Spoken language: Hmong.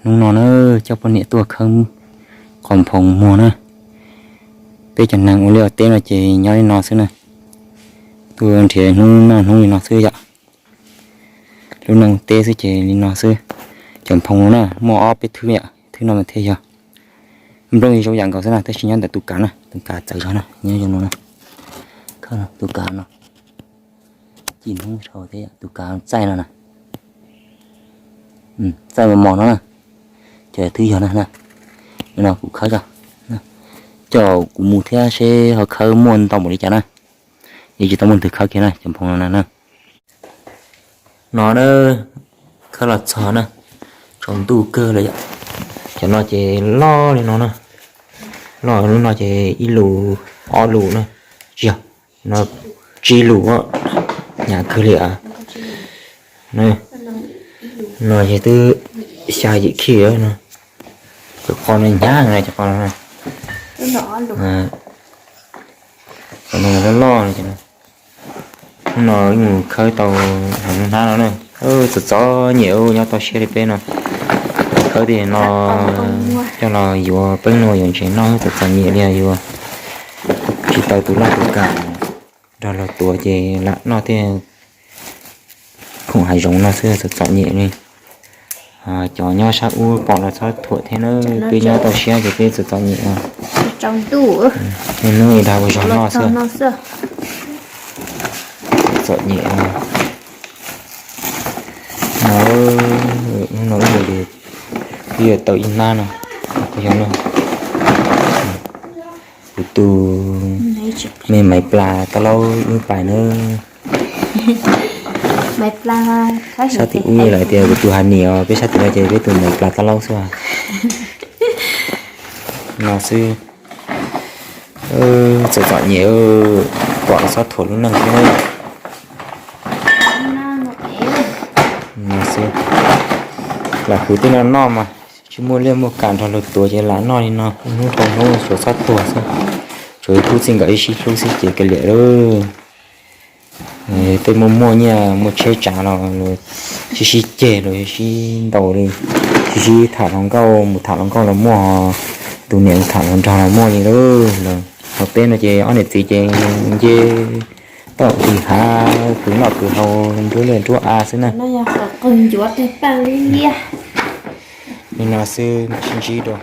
Hnub no na, coj poj niam tuaj khawb qhov nphoo muag na. Peb cov neeg ua liaj ua teb no ces nyob li no xwb na. Tuaj nrhiav hnub noj hnub li no xwb yom. Lub neej ua teb xwb ces li no xwb. Cov nphoo no na muaj ob peb thwb yom, thwb no mas thiaj yog. Nplooj zoo yam nkaus xwb na, tab sis nyob ntawm tus kav na, tus kav txawv zog na, nyob zoo no na. Tus kav no, ci hnub dhau thiab yom, tus kav txaij no na. Txaij mos mos no na, ces twb yog na. No kuv khawb coj, coj kuv mus thiab seb ho khawb muaj ntau npaum li cas na. Yeej tsis tau muaj leej twg khawb kiag na cov nphoo no na. No na, khawb los txog na, tsaus ntuj kawg lawm yom. Cov no ces loj li no na, loj lub no ces ib lus ob lus na, tsis yog, no tsib lus, hnyav kawg li as. No ces twb xya yim khij no. Cov qo no hnyav na, cov qo no, cov no loj loj no. Hnub no wb mus khawb tau hauv lub hnab no na. Txom txom nyem, nyob toj siab li peb no. Khawb tej no coj los yuav peeb luag yuav ntses noj, txom txom nyem li yuav tsis tau tus loj tus kam nrog luag tuav ces lam noj tej khoom hav zoov no xwb, txom txom nyem li. Cov nyob sab ub pom los txhob thuam thiab na, peb nyob toj siab ces peb txom txom nyem. Niaj hnub ib dag ua zog noj xwb. Txom nyem. No, hnub no wb mus ces twb yuav tau ib hnab no. Kuv yog no, kuv tus me maiv plas taub laub wb pais na. Sab tim ub lawv tias kuv tus ha nim os, peb sab tim no ces peb tus maiv plas taub laub xwb. No xwb. Txom txom nyem, pom los txhob thuam lub neej thiab. No xwb. Lam khwv tej no noj mas tsis muaj liaj muaj kam nrog luag tuav ces lam noj li no, hnub rau hnub suav txhob tuag xwb. Tsuas ib khub txij nkawm ib sib hlub xwb ces kav liam lawm. Tej muaj muaj nyiaj muaj tsheb tsav los sib sib ceg los sib ntaus li, sib sib tham hluas nkauj, mus tham hluas nkauj los muaj, tus niam mus tham hluas nraug los muaj li lawm. Hos peb no ces ob niam txiv ces nce toj ris hav, khwv noj khwv haus nruab liaj nruab av xwb na. Li no xwb, sib ntsib dua.